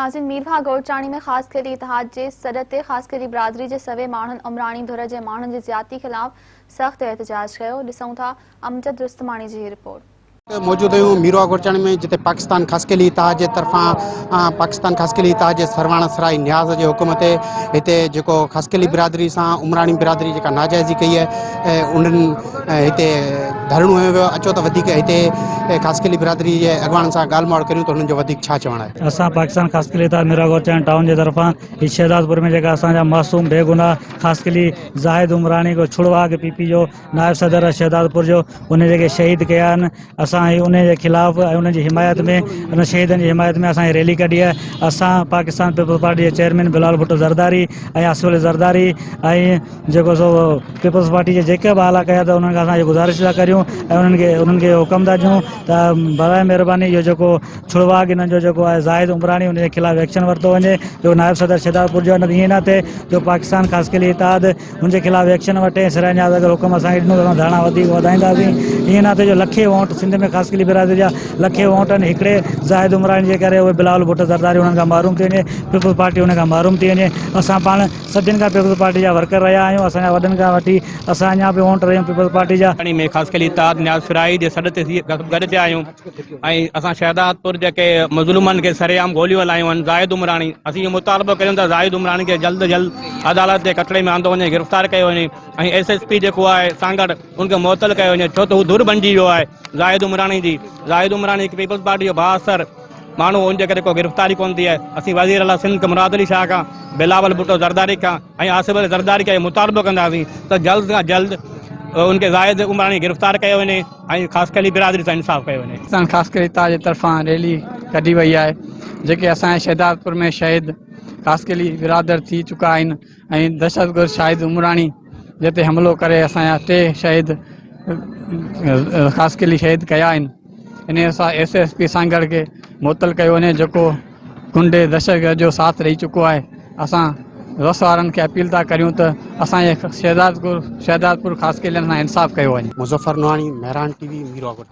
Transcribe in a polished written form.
ناظرين ميرواهه گورچاڻي ۾ خاصخيلي اتحاد جي سڏ تي خاصخيلي برادري جي سوين ماڻهن عمراڻي ڌر جي ماڻهن جي زيادتي خلاف سخت احتجاج ڪيو، ڏسون ٿا امجد رستماڻي جي هي رپورٽ. موجود آهيون ميرواهه گورچاڻي ۾ جتي پاڪستان خاصخيلي اتحاد جي طرفان پاڪستان خاصخيلي اتحاد جي سرواڻ سرائي نياز جي حڪم تي هتي جيڪو خاصخيلي برادري سان عمراڻي برادري جيڪا ناجائزي ڪئي آهي انهن هتي ڌرڻو هنيو ويو اچو ته وڌيڪ هتي خاصخيلي برادري جي اڳواڻن سان ڳالهه مهاڙ ڪريون ته هنن جو وڌيڪ ڇا چوڻ آهي. اسان پاڪستان خاصخيلي اتحاد ميرا گورچاڻي ٽائون جي طرفان هي شهدادپور ۾ جيڪا اسان جا معصوم بيگناهه خاصخيلي زاهد عمراڻي کو ڇڙواڳ پي پي جو نائب صدر آهي شهدادپور جو ان جيڪي شهيد ڪيا آهن اسان هي انهي جي خلاف ۽ انهن جي حمايت ۾ انهن شهيدن جي حمايت ۾ اسان هي ريلي ڪڍي آهي اسان پاڪستان پيپلز پارٽي جي چيئرمين بلاول ڀٽو زرداري ۽ آصف علي زرداري ۽ جيڪو سو پيپلز پارٽي جي جيڪي به اعليٰ قيادت انهن کان اسان اهي گذارش ٿا ڪريون ۽ انهن کي انهن کي حڪم ٿا ڏيون ته برائي مهرباني اهو جيڪو ڇڙواڳ انهن جو جيڪو آهي زاهد عمراڻي ان جي خلاف ايڪشن ورتو وڃي جو نائب صدر شهدادپور جو آهي نه ته ائين نه ٿئي جو پاڪستان خاصخيلي اتحاد ان جي خلاف ايڪشن وٺي ۽ سرائي نياز اگر حڪم اسان کي ڏنو ته اسان ڌرڻا وڌيڪ وڌائينداسين ائين نه ٿئي جو لکين ووٽ سنڌ ۾ خاصخيلي برادري جا لکين ووٽ آهن هڪڙي زاهد عمراڻي جي ڪري اهي بلاول ڀٽو زرداري انهن کان محروم ٿي وڃي پيپلز پارٽي ان کان محروم ٿي وڃي اسان پاڻ صدين کان پيپلز پارٽي جا ورڪر رهيا آهيون اسان جا وڏن کان وٺي اسان اڃا به وونٽ رهيون پيپلز پارٽي جا. ۾ خاصخيلي اتحاد نياز سرائي جي سڏ تي گڏ ٿيا آهيون ۽ اسان شهدادپور جيڪي مظلومن کي سرعام گوليون هلايون آهن زاهد عمراڻي اسين اهو مطالبو ڪريون ٿا زاهد عمراڻي کي جلد جلد عدالت جي ڪٽڙي ۾ آندو وڃي گرفتار ڪيو وڃي ۽ ايس ايس پي جيڪو آهي سانگهڙ ان کي معطل ڪيو وڃي ڇو ته هو ڌر بنجي ويو آهي زاهد عمراڻي جي زاهد عمراڻي هڪ پيپلز پارٽي جو بااثر ماڻهو ان جي ڪري ڪو گرفتاري ڪونه ٿي آهي اسين وزير اعليٰ سنڌ مراد علي شاهه کان بلاول ڀٽو زرداري کان ۽ آصف علي زرداري کان اهو مطالبو ڪنداسين ته جلد کان جلد ان کي زاهد عمراڻي گرفتار ڪيو وڃي ۽ خاصخيلي برادري سان انصاف ڪيو وڃي. پاڪستان خاصخيلي اتحاد جي طرفان ريلي ڪڍي وئي آهي جيڪي اسان جي شهدادپور ۾ شهيد خاصخيلي برادر ٿي چڪا آهن ۽ دهشتگرد شاهد عمراڻي جتي حملو ڪري اسان جا ٽي شهيد خاصخيلي شهيد ڪيا آهن انهي سان ايس ايس پي سانگهڙ کي معطل ڪيو وڃي جيڪو غنڊي دهشتگرد جو ساٿ ڏئي چڪو آهي اسان وس وارن کي اپيل ٿا ڪريون ته اسان جي شهدادپور شهدادپور خاصخيلين سان انصاف ڪيو وڃي. Muzaffar Nohani, Mehran T V, Mirwah Goth.